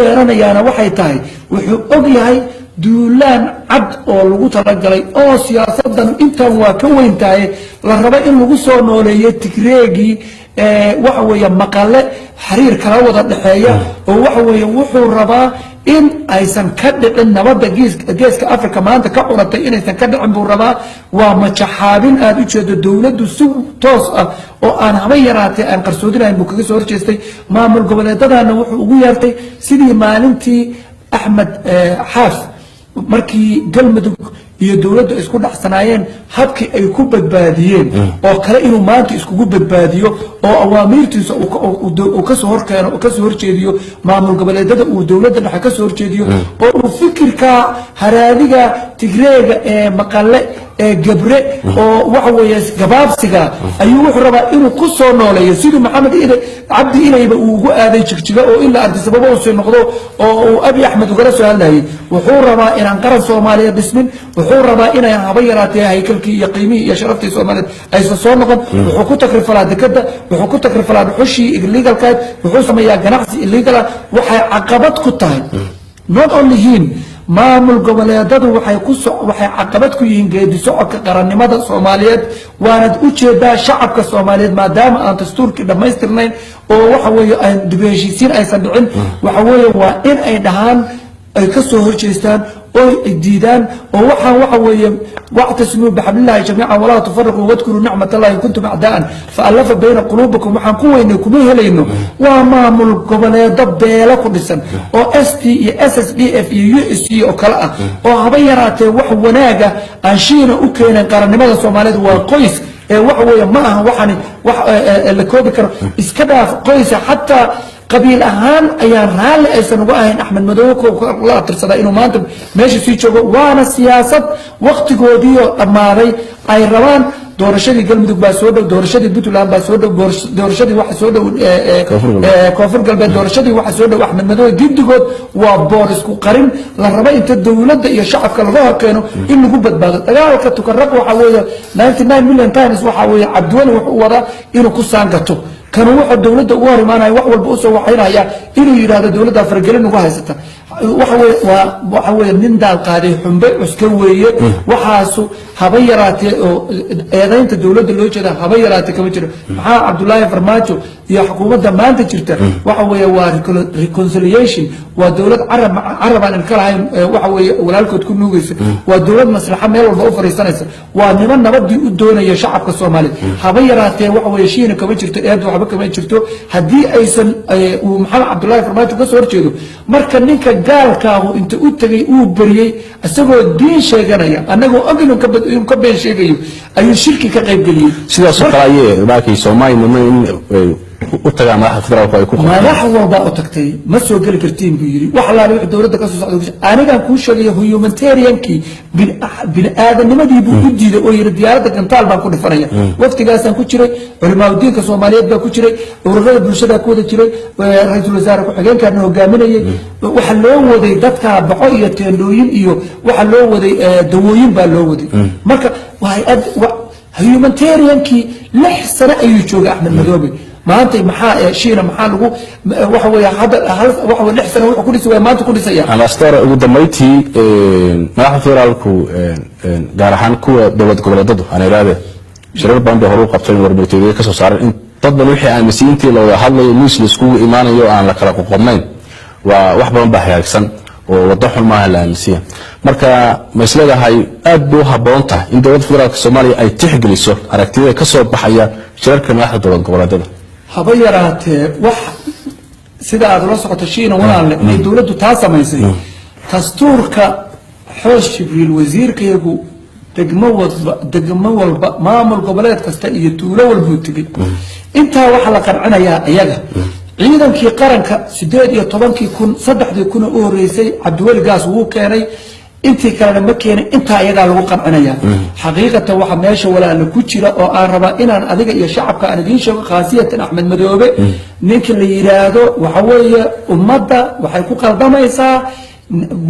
Yeeranayaana waxay tahay, wuxuu og yahay duulaan cad oo lagu talagalay oo siyaasadan intan waa ka weyn tahay, la rabo in lagu soo nooleeyo Tigreegii, waxa weeye Maqale xiriir kala wada dhexeeya, oo waxa weeye wuxuu rabaa in aysan ka dhicin nabadda Geeska Africa maanta ka curatay, inaysan ka dhicin buu rabaa. Waa majaxaabin aada u jeedo. Dowladdu si toos ah oo aan haba yaraatee aan qarsoodinahayn buu kaga soo horjeestay. Maamul goboleedadana wuxuu ugu yeertay sidii maalintii Axmed Xaaf, markii Galmudug iyo dowladdu isku dhacsanaayeen, habkii ay ku badbaadiyeen oo kale inuu maanta iskugu badbaadiyo oo awaamiirtiisa uu kasoo horkeeno, kasoo horjeediyo maamul goboleedada, uu dowladda dhexe kasoo horjeediyo, oo uu fikirka haraadiga Tigreega ee Maqale ee Gabre oo waxa weeye gabaabsiga ayuu wuxuu rabaa inuu ku soo nooleeyo, sidii Maxamed Ile Cabdi Ilayba uu ugu aaday Jigjiga oo ilaa Addis Ababa uu sii noqdo oo uu Abi Axmed ugala soo hadlayay. Wuxuu rabaa inaan qaran Soomaaliyeed dhismin. Wuxuu rabaa inay haba yaraatee haykalkii iyo qiimihii iyo sharaftii Soomaaliyeed aysan soo noqon. Wuxuu ku takrifalaa dekada, wuxuu ku takrifalaa dhuxushii illegalkayd, wuxuu sameeyaa ganacsi illegal ah. Waxay caqabad ku tahay not only him, maamul goboleedadu waxay caqabad ku yihiin geedi socodka qarannimada Soomaaliyeed. Waanad u jeedaa shacabka Soomaaliyeed, maadaama aan dastuurkii dhammaystirnayn oo waxa weeye aan dib u heshiisiin aysan dhicin, waxa weeye waa in ay dhahaan, ay ka soo horjeestaan oo ay diidaan, oo waxaan waxa weeye واعتصموا بحبل الله جميعا ولا تفرقوا واذكروا نعمة الله إن كنتم أعداء فألف بين قلوبكم. Waxaan ku weynay kuma helayno. Waa maamul goboleedo beelo ku dhisan oo ST iyo SSDF iyo USC oo kale ah, oo haba yaraatee wax wanaaga aan shiina u keenin qarannimada Soomaaliyeed. Waa qoys ee waxa weeye ma aha waxani wax la koobi karo. Iska dhaaf qoysa, xataa qabiil ahaan ayaan raalli aysan uga ahayn Axmed Madoobe la abtirsadaa inuu maanta meesha sii joogo. Waana siyaasad waktigoodiioo dhammaaday ay rabaan. Doorashadii Galmudug baa soo dhow, doorashadii Puntland baa soo dhow, doorashadii waxa soo dhow Koonfur Galbeed, doorashadii waxa soo dhow Axmed Madoobe. Giddigood waa boor isku qarin la rabo inta dowladda iyo shacabka laga horkeeno in lagu badbaado. Dagaalka Tukaraq waxa weeye 99 million times waxa weeye Cabdiweli wuxuu wadaa inuu ku saangato kanu. Wuxuu dowladda ugu hor imaanaya, wax walba usoo waxaynaya, inuu yidhahdo dowladda faragelin ugu haysata. Waxa weye waa waxa weeye nin daal qaaday xumbe cuska weeye. Waxaasu haba yaraatee oo eedaynta dowladda loo jeeda haba yaraatee kama jiro. Maxaa Cabdulaahi Farmaajo iyo xukuumadda maanta jirta waxa weeye waa reconciliation. Waa dowlad carab carab aan ilka lahayn, waxa weeye walaalkood ku nuugaysa. Waa dowlad maslaxa meel walba u fariisanaysa. Waa niman nabadii u doonaya shacabka Soomaaliyeed. Haba yaraatee waxa weeye shiina kama jirto, eed waxba kama jirto haddii aysan uu Maxamed Cabdulaahi Farmaajo ka soo horjeedo. Marka ninka gaalkaahu inta u tegay uu beriyey isagoo diin sheeganaya, annagoo og inuu ka been sheegayo, ayuu shirki ka qaybgeliyey. Sidaasoo kale ayay maarkay Soomaali niman in ay u tagaan madaxda federaalku ay ku qabtaan. Madax walbaa u tagtay, ma soo geli kartiin buu yidhi. Wax allaale wixii dowladda ka soo socda, anigaan kuu sheegaya, humanitariankii, bini aadamnimadii buu u diiday oo yidhi diyaaradda gantaal baan ku dhifanaya. Waftigaasaan ku jiray, culimaadudiinka Soomaaliyeed baa ku jiray, ururada bulshada ku wada jiray, ra-iisul wasaare ku-xigeenkaana hogaaminayay. Waxa loo waday dadka baco iyo teendhooyin iyo waxa loo waday dawooyin baa loo waday. Marka hay-ad humanitariankii 6 sano ayuu joogay Axmed Madoobe. Maanta maxaa shiina, maxaa lagu waxa weeye hadda hal waxa weye 6 sano wuxuu ku dhisi waaya maanta ku dhisaya. Ambassador, ugu dambeyntii, madaxda federaalku, gaar ahaan kuwa dowlad goboleedadu aan idhaahdee, shirar badan bay hore u qabteen, warmurtiyeedyo ka soo saareen, in dad badan wixii aaminsan intii la wada hadlayo, miis la iskugu imaanayo, aan la kala qoqobnayn, waa wax badan baa hagaagsan oo wado xun maaha la aaminsiya. Marka ma isleedahay aad bay u habboon tahay in dowladda federaalka Soomaaliya ay tixgeliso aragtiyada ka soo baxaya shirarka madaxda dowlad goboleedada? Haba yaraatee wax sida aad ula socoto shiina walaalle, inay dowladdu taa samaysay dastuurka Xoos Jibriil wasiirkayagu degmo walba, maamul goboleed kasta iyo tuulo walbuu tegey. Intaa waxaa la qancinayaa iyaga. Ciidankii qaranka 18,000, 3,000 u horeysay Cabdiweli Gaas wuu keenay, intii kalena ma keenin. Intaa iyagaa lagu qancinaya. Xaqiiqatan waxa meesha walaala ku jira oo aan rabaa inaan adiga iyo shacabka aan idiin sheego, khaasiyatan Axmed Madoobe ninka la yidhaahdo, waxa weeye ummadda waxay ku qaldamaysaa.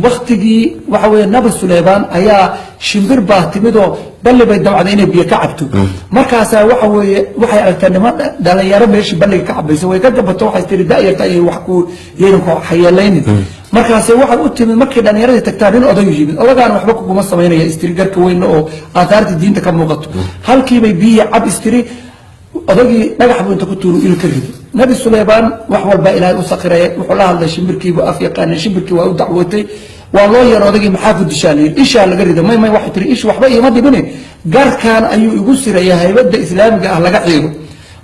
Waktigii waxa weeye Nabi Suleymaan ayaa shimbir baa timidoo balli bay damcday inay biyo ka cabto. Markaasaa waxa weeye waxay aragtaa niman dhalinyaro meeshii balliga ka cabayso, way ka gabato, waxay tiri da'yarta ayay wax ku yaynan ku xayeelaynin. Markaase waxay u timid, markay dhalinyaradii tagtaa nin odayu yimid. Odagaan waxba kuguma samaynaya istiri, garka weyn oo aathaartii diinta ka muuqato. Halkiibay biyihii cab istiri, odagii dhagax buu inta ku tuuru il ka rido. Nabi Suleymaan wax walba Ilaahay u sakiraya, wuxuu la hadlay shimbirkiibuu af yaqaanay, shimbirkii waa u dacwootay, waa loo yeero odagii. Maxaa ku dishaa la yidhi? Ishaa laga rido. May may, waxay tiri, ish waxba iima dhibine, garkaan ayuu igu siraya haybadda islaamiga ah laga xiiro.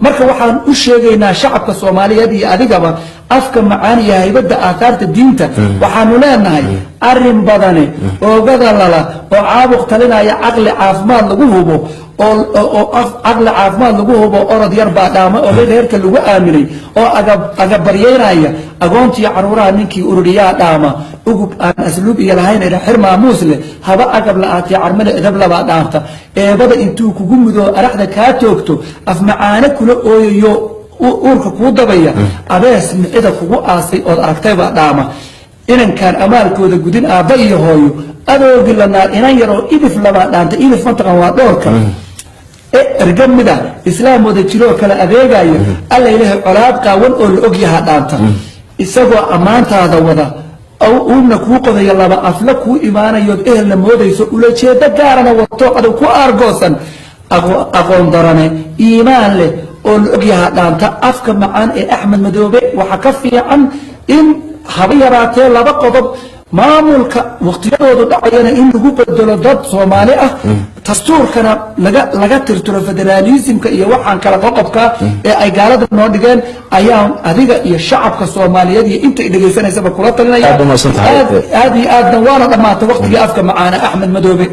Marka waxaan u sheegaynaa shacabka Soomaaliyeed iyo adigaba afka macaan iyo haybadda aathaarta diinta. Waxaanu leenahay arrin badane oogada lala oo caabuq talinaya, caqli caafimaad lagu hubo oo caqli caafimaad lagu hubo, orod yar baa dhaama oo reerka lagu aaminay oo agabaryeynaya agoontiiyo caruuraha ninkii ururiyaa dhaama ugub aan asluub iyo lahayn xir maamuus leh, haba agab la-aatee carmada edab labaa dhaafta. Eebada intuu kugu mudo araxda kaa toogto, afmacaane kula ooyayo, uurka kuu dabaya, abees micida kugu aasay ood aragtaybaa dhaama inankaan amaalkooda gudin aabba iyo hooyo adoogi lanaa inan yaroo idif labaa dhaanta. Idif mataqan? Waa dhoorka erga mida islaam wada jiroo kale adeegaya. Alla ilaahay colaad qaawan oo la og yahaa dhaanta isagoo ammaantaada wada, uuna kuu qodaya, laba afla kuu imaanayood ehelna moodayso, ulajeedo gaarana wato adag ku aargoosan. Aqoon darane iimaan leh oo la og yahaa dhaanta afka macaan ee Axmed Madoobe. Waxaa ka fiican in haba yaraatee laba qodob: maamulka waqtiyadoodu dhacayana in lagu bedelo dad Soomaali ah, dastuurkana laga tirtiro federaalismka iyo waxaan kala qoqobka ee ay gaalada noo dhigeen. Ayaan adiga iyo shacabka Soomaaliyeed iyo inta dhegaysanaysaba kula talinaya. Aad u mahadsan tahay. Aad iyo aadna waana dhammaatay waqtigii afka macaana Axmed Madoobe.